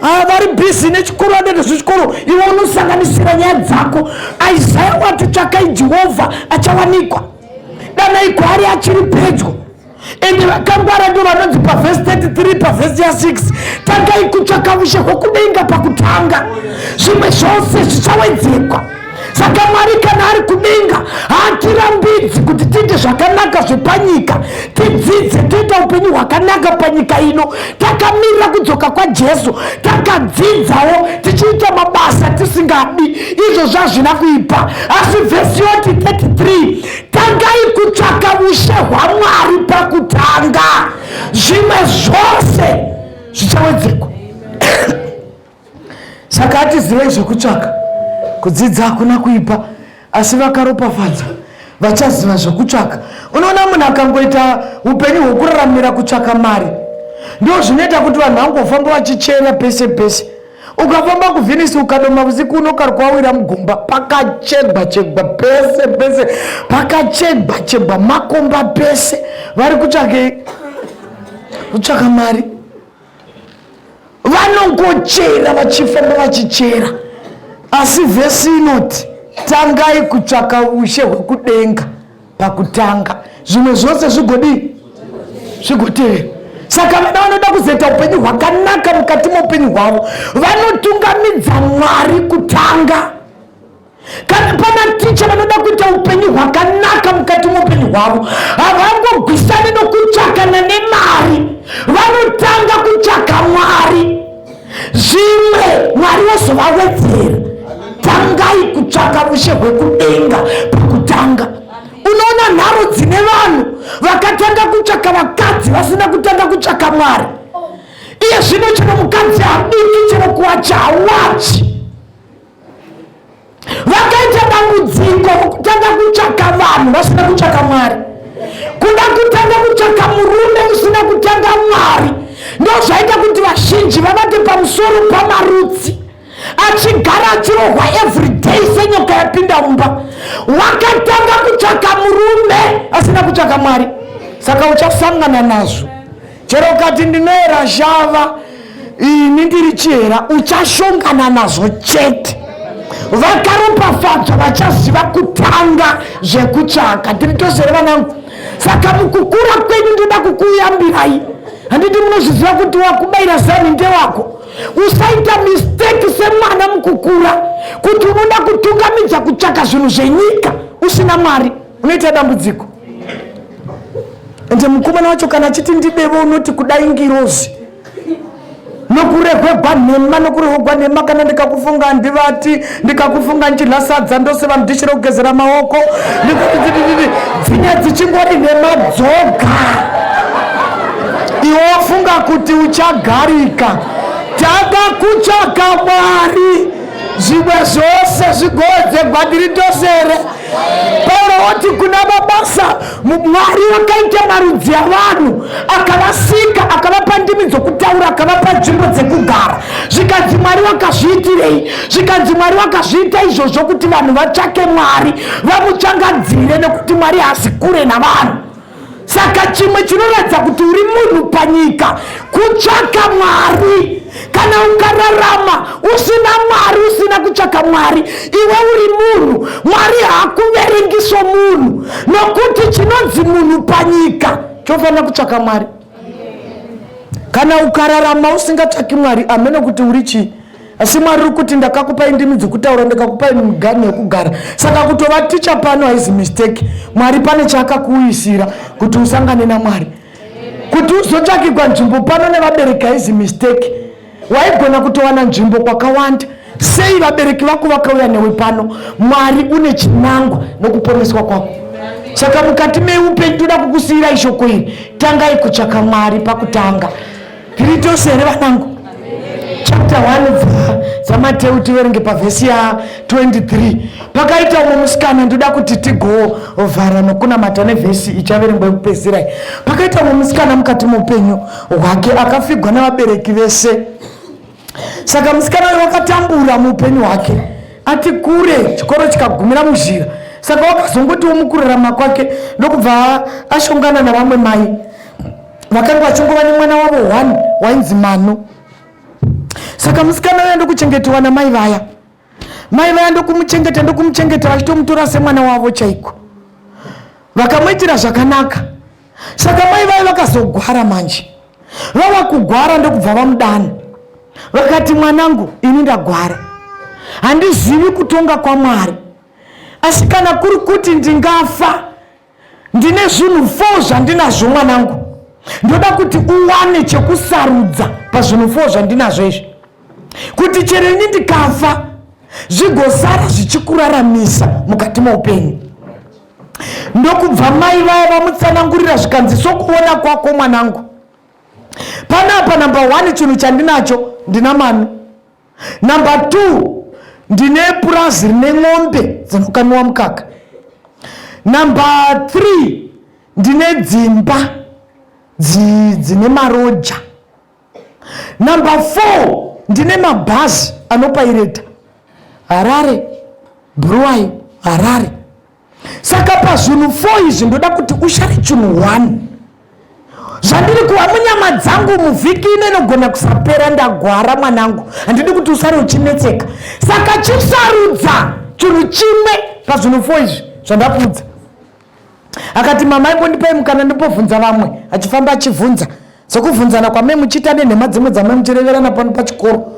Ah, vari bhizi nechikoro, anoita zvechikoro, iwe unosanganisira nyaya dzako. Isaya wati, tsvakai Jehovha achawanikwa, danai kwaari achiri pedyo. Ende vakangwara ndo vanonzi pavhesi 33, pavhesi ya6, tangai kutsvaka ushe hwokudenga pakutanga, zvimwe zvose zvichawedzekwa. Saka Mwari kana ari kudenga haatirambidzi kuti tiite zvakanaka zvepanyika, tidzidze, toita upenyu hwakanaka panyika ino takamirira kudzoka kwaJesu, takadzidzawo, tichiita mabasa tisingadi. Izvo zvazvina kuipa, asi vhesi yoti 33, tangai kutsvaka ushe hwaMwari pakutanga, zvimwe zvose zvichawedzekwa. Saka hatizivei zvekutsvaka. Kudzidza hakuna kuipa, asi vakaropafadzwa vachaziva zvekutsvaka. Unoona munhu akangoita upenyu hwekuraramira kutsvaka mari, ndo zvinoita kuti vanhu vangofamba vachichera pese pese. Ukafamba kuVhinisi, ukadoma usiku, unokarwa wawira mugomba. Pakachegwa chegwa pese pese, pakachegwa chegwa makomba pese. Vari kutsvakei? Kutsvaka mari. Vanongochera, vachifamba vachichera, asi vhesi inoti, tangai kutsvaka ushe hwekudenga pakutanga, zvimwe zvose zvigodii? Zvigotevera. Saka vana vanoda kuzoita upenyu hwakanaka mukati meupenyu hwavo vanotungamidza Mwari kutanga. Kana pana ticha vanoda kuita upenyu hwakanaka mukati meupenyu hwavo, havangogwisani nokutsvakana nemari, vanotanga kutsvaka Mwari, zvimwe Mwari wozovawedzera. Tangai kutsvaka ushe hwekudenga pakutanga. Unoona nharo dzine vanhu vakatanga kutsvaka vakadzi vasina kutanga kutsvaka Mwari. Iye zvino chero mukadzi habiki, chero kuwacha hawachi. Vakaita dambudziko kutanga kutsvaka vanhu vasina kutsvaka Mwari, kuda kutanga kutsvaka murume usina kutanga Mwari. Ndozvaita kuti vazhinji vavake pamusoro pamarutsi, achigara achirohwa everyday senyoka yapinda mumba. Wakatanga kutsvaka murume asina kutsvaka Mwari, saka uchasangana nazvo. Chero ukati ndinoera shava, ini ndiri chihera, uchashongana nazvo chete. Vakaropafadzwa vachaziva kutanga zvekutsvaka. Tiri tose here vanangu? Saka mukukura kwenyu ndoda kukuyambirai, handiti munozviziva kuti wakubayira zani ndewako. Usaita mistake semwana mukukura kuti unoda kutungamidza kutsvaka zvinhu zvenyika usina Mwari, unoita dambudziko. Ende mukomana wacho kana achiti ndidevo, unoti kudai ngirozi nokurehwegwa nhema, nokurehwegwa nhema. Kana ndikakufunga handivati, ndikakufunga ndichidya sadza ndoseva mudhishi rekugezera maoko, dzinya dzichingori nhema dzoga. Iwe wafunga kuti uchagarika. Tanga kutsvaka Mwari, zvimwe zvose zvigodzegwa. Ndiri tosere. Pauro woti kuna Mabasa, Mwari wakaita marudzi avanhu, akavasika, akavapa ndimi dzokutaura, akavapa nzvimbo dzekugara. Zvikanzi Mwari wakazviitirei? Zvikanzi Mwari wakazviita izvozvo kuti vanhu vatsvake Mwari, vamutsvangadzire, nekuti Mwari haasi kure navanhu. Saka chimwe chinoratidza kuti uri munhu panyika kutsvaka Mwari. Kana ukararama usina Mwari, usina kutsvaka Mwari, iwe uri munhu, Mwari haakuverengi somunhu, nokuti chinonzi munhu panyika chofanira kutsvaka Mwari. Kana ukararama usingatsvaki Mwari, amene kuti uri chii. Asi Mwari uri kuti ndakakupai ndimi dzekutaura, ndikakupai miganhu yekugara. Saka kutova ticha pano haizi mistake. Mwari pane chaakakuuyisira kuti usangane naMwari. Kuti uzotsvakigwa nzvimbo pano nevabereki haizi mistake. Waigona kutowana nzvimbo kwakawanda. Sei vabereki vako vakauya newe pano? Mwari une chinangwa nokuponeswa kwako. Saka mukati meupenyu toda kukusiyirai shoko iri, tangai kutsvaka Mwari pakutanga. Tiri tose here vanangu? Chapter 1 dzaMateu, tiverenge pavhesi ya23. Pakaita umwe musikana, ndoda kuti tigovhara nokunamata nevhesi ichaverengwa yekupedzisira. Pakaita umwe musikana mukati meupenyu hwake akafigwa navabereki vese. Saka musikana uyu wakatambura muupenyu hwake, ati kure, chikoro chikagumira muzhira. Saka wakazongotiwo mukurarama kwake ndokubva ashongana navamwe mai vakanga vachingova nemwana wavo one wainzi Manu. Saka musikana uya ndokuchengetiwa namai vaya. Mai vaya ndokumuchengeta, ndokumuchengeta, vachitomutora semwana wavo chaiko, vakamuitira zvakanaka. Saka mai vaya vakazogwara manje, vava kugwara, ndokubva vamudana, vakati, mwanangu, ini ndagwara, handizivi kutonga kwaMwari, asi kana kuri kuti ndingafa, ndine zvinhu 4 zvandinazvo. Mwanangu, ndoda kuti uwane chekusarudza pazvinhu 4 zvandinazvo izvi, kuti chero ini ndikafa zvigosara zvichikuraramisa mukati meupenyu. Ndokubva mai vaya vamutsanangurira, zvikanzi, sokuona kwako mwanangu, panapa number 1 chinhu chandinacho, ndina Manu. Number 2, ndine purazi rine ng'ombe dzinokamiwa mukaka. Number 3, ndine dzimba dzine maroja. Number 4, ndine mabhazi anopaireta Harare, Bhuruwayo, Harare. Saka pazvinhu 4 izvi ndoda kuti ushare chinhu 1. Zvandiri kuva munyama dzangu muvhiki ino inogona kusapera, ndagwara mwanangu, handidi kuti usare uchinetseka. Saka chisarudza chinhu chimwe pazvinhu 4 izvi zvandakuudza. Akati, mama, imbondipai mukana ndimbobvunza vamwe. Achifamba achibvunza, sokubvunzana kwamai muchiita nenhema dzimwe dzamai muchireverana pano pachikoro,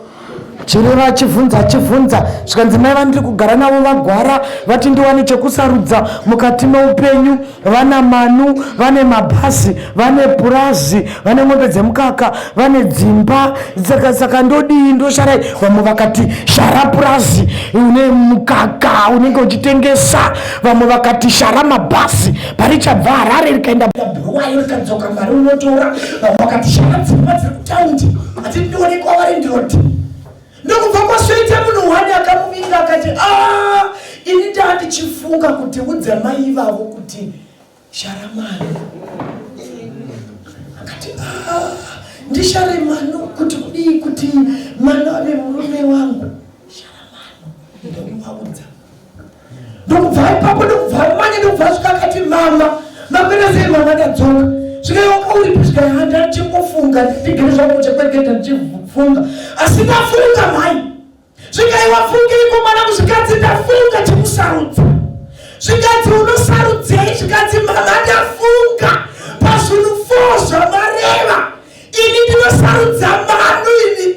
chireva, achibvunza, achibvunza, zvikanzi, mai vandiri kugara navo vagwara, vati ndiwane chekusarudza mukati meupenyu. Vana Manu vane mabhazi, vane purazi, vane ng'ombe dzemukaka, vane dzimba. Saka ndodii? Ndosharai? Vamwe vakati, shara purazi, une mukaka unenge uchitengesa. Vamwe vakati, shara mabhazi, parichabva Harare rikaenda Bhuruwayo rikadzoka, mari unotora. Vamwe vakati, shara dzimba dziri kutaundi. Ati ndionekwa vari ndiroti. Ndokubva kwasvoita munhu wani akamuvinga, akati, a ini ndaa ndichifunga kuti udza mai ivavo kuti sharamani. Akati, a Ndishare mano kuti kudii kuti mano ave murume wangu. Shara mano ndokuvaudza. Ndokubva ipapo ndokubva amanya ndokubva asvika akati mama mapera sei mama ndadzoka. Svika wanga uripi svika handa ndichingofunga ndigere zvangu chekwereketa ndichifunga asi ndafunga mhai. Zvikai wafungeiko mwanangu zvikanzi ndafunga chekusarudza. Zvikanzi unosarudzei zvikanzi mama ndafunga pazvinhu fo zvamareva ini ndinosarudza manu ini.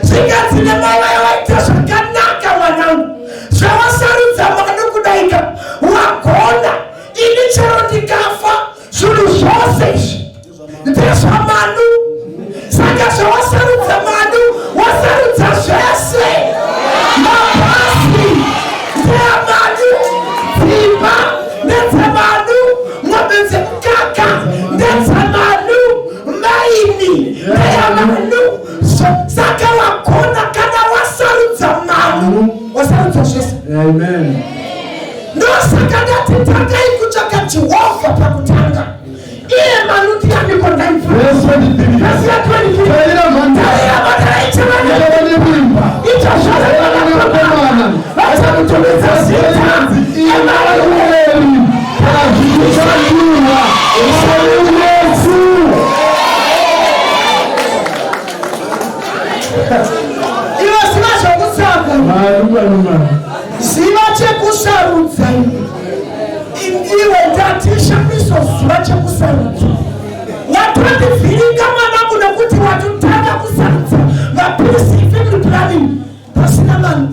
Zvikanzi nemai vayo waita zvakanaka mwanangu zvawasarudza manu kudaika wagona ini chero ndikafa zvinhu zvose izvi ndezvamanu saka zvawasarudza manu wasarudza zvese mabhasi ndeamanu dzimba ndedzamanu mombe dzemukaka ndedzamanu maini ndeyamanu saka wagona kana wasarudza manu wasarudza zvese. Amen. Ndosaka ndati tangai kutsvaka Jehovha pakutanga. Iye manu ndianiko Verse 23. Tarira mhandara. Yaiva nemimba. Yaiva nevakomana. Vachamutumidza zita Emanueri. Kana zvichishandurwa, Ishe unesu. Iwe ziva zvokutsvaka. Manu, manu, manu. Ziva chekusarudza iwe ndati shamiso ziva chekusarudza watondivhiringa mwanangu nekuti watotanga kusarudza mapirisi efamily planning pasina mani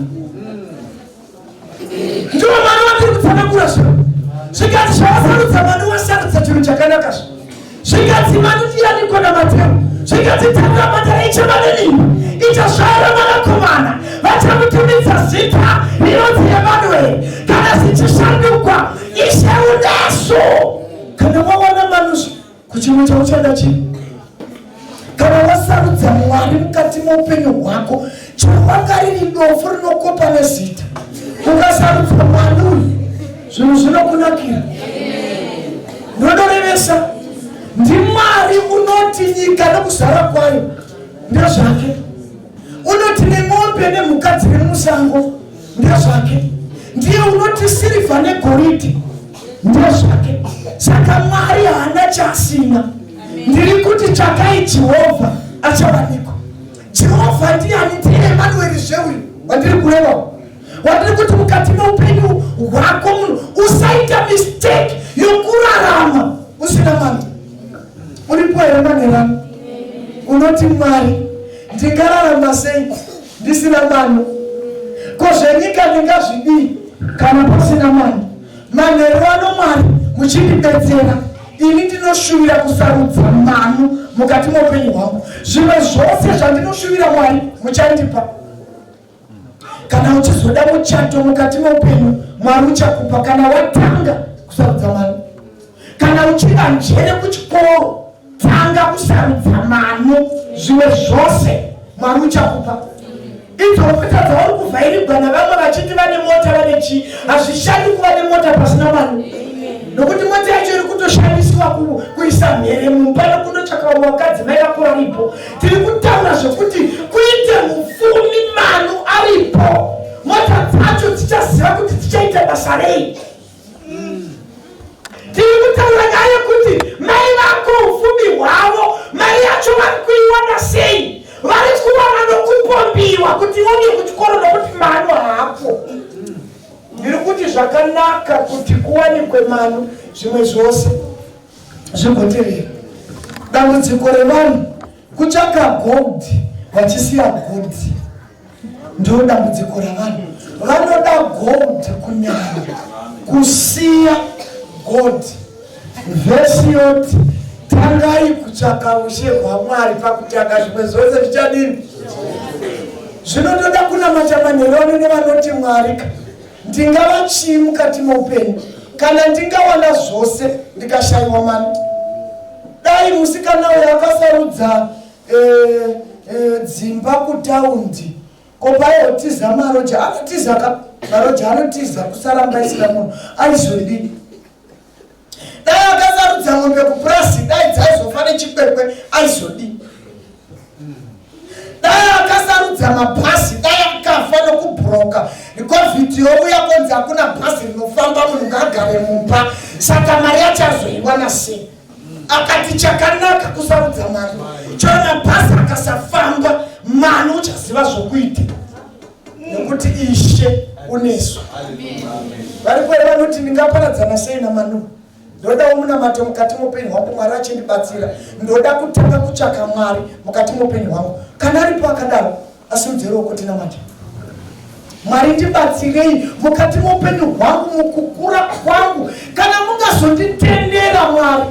ndiwo mwana wandiri kutsanangura zvino zvikanzi zvawasarudza mwana wasarudza chinhu chakanaka zvo zvikanzi mani ndiyaniko namateo zvikanzi tarira mhandara ichava nenini ichazvara mwanakomana vachamutumidza zita rinonzi Emanueri kana zvichishandukwa Ishe unesu kana wawana manuzvo kuchimwe chauchada chii kana wasarudza Mwari mukati meupenyu hwako chawanga riri dofo rinokopa nezita ukasarudza Mwari uyu zvinhu zvinokunakira ndodorevesa ndiMwari unoti nyika nokuzara kwayo ndezvake unoti nemombe nemhuka dziri musango ndezvake ndiye unoti sirivha negoridhe ndezvake saka Mwari haana chaasina ndiri kuti tsvakai Jehovha achawanikwa Jehovha ndiani ndiye Emanueri zveuyu wandiri kureva wandiri kuti mukati meupenyu hwako munhu usaita mistake yokurarama usina Mwari uripo here manherano unoti Mwari ndingararama sei ndisina mano ko zvenyika ndingazvidii kana pasina mano manheru ano Mwari muchindibetsera ini ndinoshuvira kusarudza mano mukati meupenyu hwangu zvimwe zvose zvandinoshuvira Mwari muchandipa kana uchizoda muchato mukati meupenyu Mwari uchakupa kana watanga kusarudza mano kana uchida njere kuchikoro tanga kusarudza mano zvimwe zvose Mwari uchakupa idzo mota dzauri kuvhairigwa navamwe vachiti vane mota vane chii hazvishandi kuva nemota pasina mano nokuti mota yacho iri kutoshandiswa kuisa mhere mumba nokundotsvaka vamwe vakadzi mai vako varipo tiri kutaura zvekuti kuite mupfumi mano aripo mota dzacho dzichaziva kuti dzichaita basa rei tiri kutaura nyaya yekuti mai vako upfumi hwavo mari yacho vari kuiwana sei vari kuwana nokupombiwa kuti ione kuchikoro nokuti mano haapo ndiri kuti zvakanaka kuti kuwanikwe mano zvimwe zvose zvigotevera dambudziko revanhu kutsvaka gold vachisiya gold ndo dambudziko ravanhu vanoda gold kunyanya kusiya gold vhesi yoti tangai kutsvaka ushe hwaMwari pakutanga zvimwe zvose zvichadini zvinotoda kunamata manheru ano nevanoti Mwari ka ndingava chii mukati meupenyu kana ndingawana zvose ndikashayiwa mani dai musikana uyo akasarudza dzimba kutaundi ko paiotiza maroja anotiza ka maroja anotiza kusaramba isina munhu aizodii dai akasarudza mombe kupurasi dai dzaizofa nechikwekwe aizodii Dai akasarudza mabhazi, dai akafa nokubhuroka. Covid youya konzi hakuna bhazi rinofamba, munhu ngaagare mumba. Saka mari yacho azoiwana sei? Akati chakanaka kusarudza mari. Chero mabhazi akasafamba, mani uchaziva zvokuita. Nekuti Ishe unesu. Varipo here vanoti ndingaparadzana sei naManu? Ndodawo munamato mukati moupenyu hwangu, Mwari achindibatsira. Ndoda kutanga kutsvaka Mwari mukati moupenyu hwangu. Kana aripo akadaro, asimudze ruoko tinamate. Mwari ndibatsirei mukati moupenyu hwangu, mukukura kwangu. Kana mungazonditendera Mwari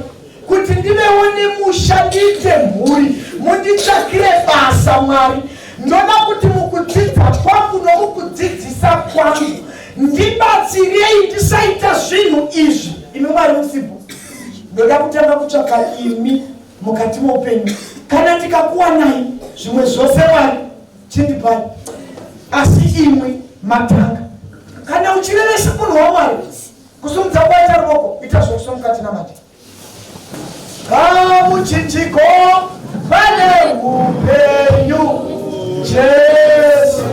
kuti ndivewo nemusha, ndiite mhuri, munditsvakire basa Mwari. Ndoda kuti mukudzidza kwangu nomukudzidzisa kwangu ndibatsirei ndisaita zvinhu izvi imi Mwari musipo. Ndoda kutanga kutsvaka imi mukati moupenyu. Kana ndikakuwanai, zvimwe zvose Mwari chindipai, asi imwi matanga. Kana uchirevesa munhu waMwari, kusumudza kwaita ruoko, ita zvokusomuka tinamate. Pamuchinjiko pane upenyu, Jesu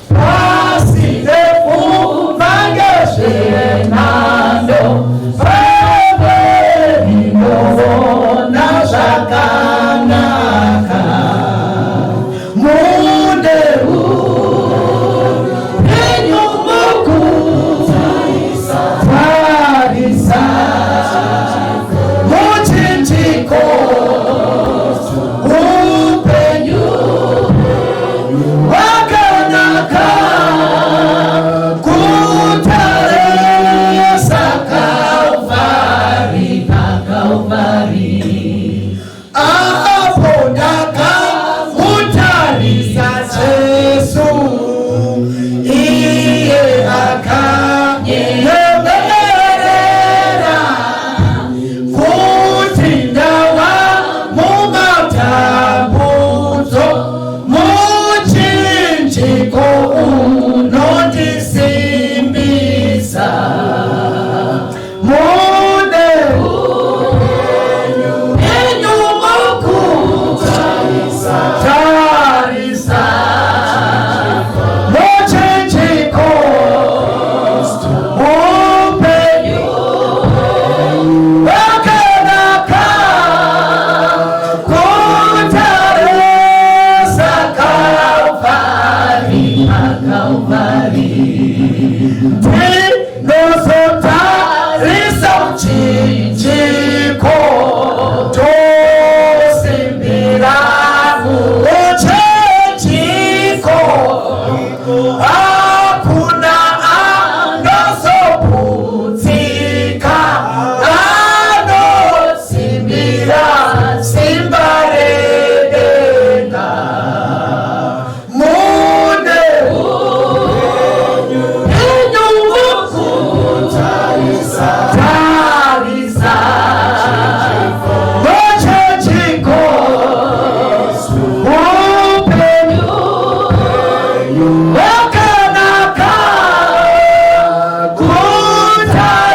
pasi nefunga zvenhando, pamberi ndoona zvakanaka. Mune upenyu mukutarisa muchinjiko, upenyu wakanaka kutarisa Kalvari, paKalvari. Apo ndakamutarisa Jesu, iye akanyemerera kuti ndawa mumatambudzo, muchinjiko unondisimbisa. Mune upenyu mukutarisa tarisa muchinjiko, upenyu wakanaka kutarisa Kalvari, paKalvari. Ndinozotarisa muchinjiko, tosimbira muchinjiko, hakuna anozoputsika, anosimbira simba redenga. Mune upenyu mukutarisa tarisa muchinjiko, upenyu wakanaka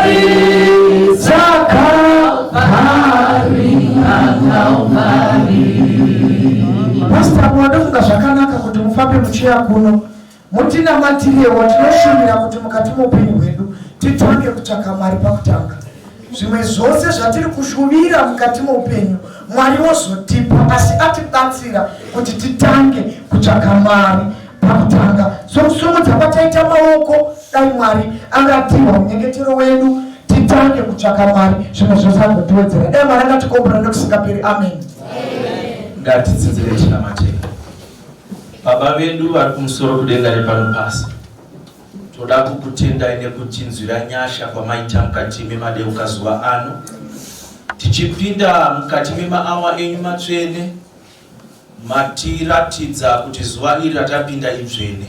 kutarisa Kalvari, paKalvari. Pastor, munofunga zvakanaka kuti mufambe muchiya kuno mutinamatirewo. Tinoshumira kuti mukati moupenyu hwedu titange kutsvaka Mwari pakutanga. Zvimwe zvose zvatiri kushuvira mukati moupenyu, Mwari wozotipa, asi atibatsira kuti titange kutsvaka Mwari pakutanga. Sokusumudza kwataita maoko, dai Mwari angatiwa munyengetero wedu, titange kutsvaka Mwari, zvimwe zvose agotiwedzera. Dai Mwari angatikombora nekusingaperi. Amen. Ngatitsidzire tinamate. Baba vedu vari kumusoro kudenga nepano pasi, toda kukutendai nekutinzwira nyasha kwamaita mukati memadeuka zuva ano, tichipinda mukati memaawa enyu matsvene. Matiratidza kuti zuva iri ratapinda idzvene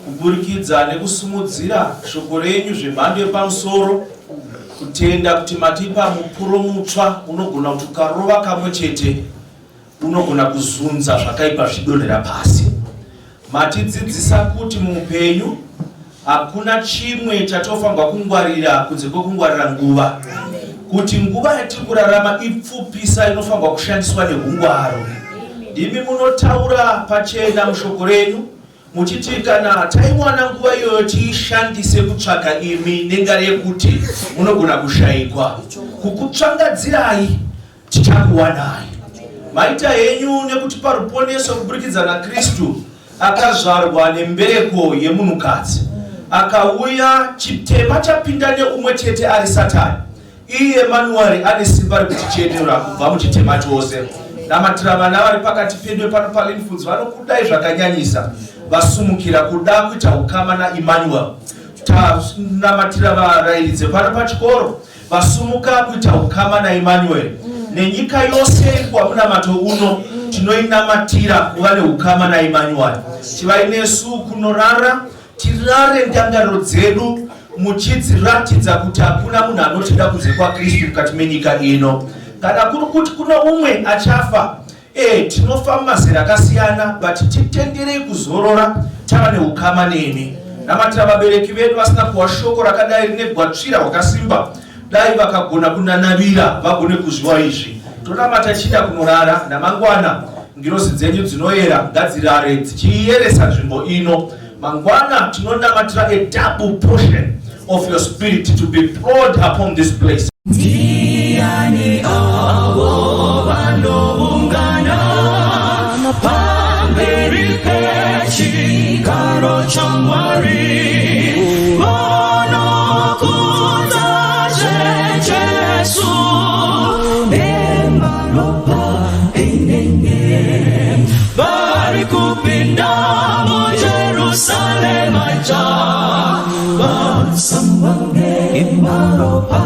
kuburikidza nekusumudzira shoko renyu zvemhando yepamusoro. Kutenda kuti matipa mupuro mutsva unogona kuti ukarova kamwe chete unogona kuzunza zvakaipa zvichidonhera pasi. Matidzidzisa kuti muupenyu hakuna chimwe chatofanirwa kungwarira kunze kwekungwarira nguva. Kuti nguva yatiri kurarama ipfupisa inofanirwa kushandiswa nehungwaro. Ndimi munotaura pachena mushoko renyu muchiti kana taiwana nguva iyoyo tiishandise kutsvaga imi nengari yekuti munogona kushayikwa. Kukutsvangadzirai tichakuwanai. Maita henyu nekutipa ruponeso kuburikidza naKristu akazvarwa nembereko yemunhukadzi akauya chitema chapinda neumwe chete ari Satani. Iye Emanueri ane simba rekutichenura kubva muchitema chose. Namatira vana vari pakati pedu pano paLinfoods vanokudai zvakanyanyisa vasumukira kuda kuita ukama naEmmanuel. Tanamatira varairidzi pano pachikoro vasumuka kuita ukama naEmmanuel. Nenyika yose iri kwamunamato uno tinoinamatira kuva neukama naEmmanuel. Chivai nesu kunorara tirare ndangariro dzedu muchidziratidza kuti hakuna munhu anotida kunze kwaKristu mukati menyika ino. Kana kuri kuti kune umwe achafa, tinofa mumazera akasiyana, but titenderei kuzorora tava neukama nemi. Namatira vabereki vedu vasina kuwa shoko rakadai rine gwatsvira rwakasimba, dai vakagona kunanavira vagone kuzviwa izvi. Tonamata tichida kunorara namangwana, ngirozi dzenyu dzinoyera ngadzirare dzichiyeresa nzvimbo ino. Mangwana tinonamatira a double portion of your spirit to be poured upon this place. Ndiani avo vanoungana pamberi pechigaro chaMwari vanokudza Jesu nemaropa enene vari kupinda muJerusarema idzva vasambwa nemaropa.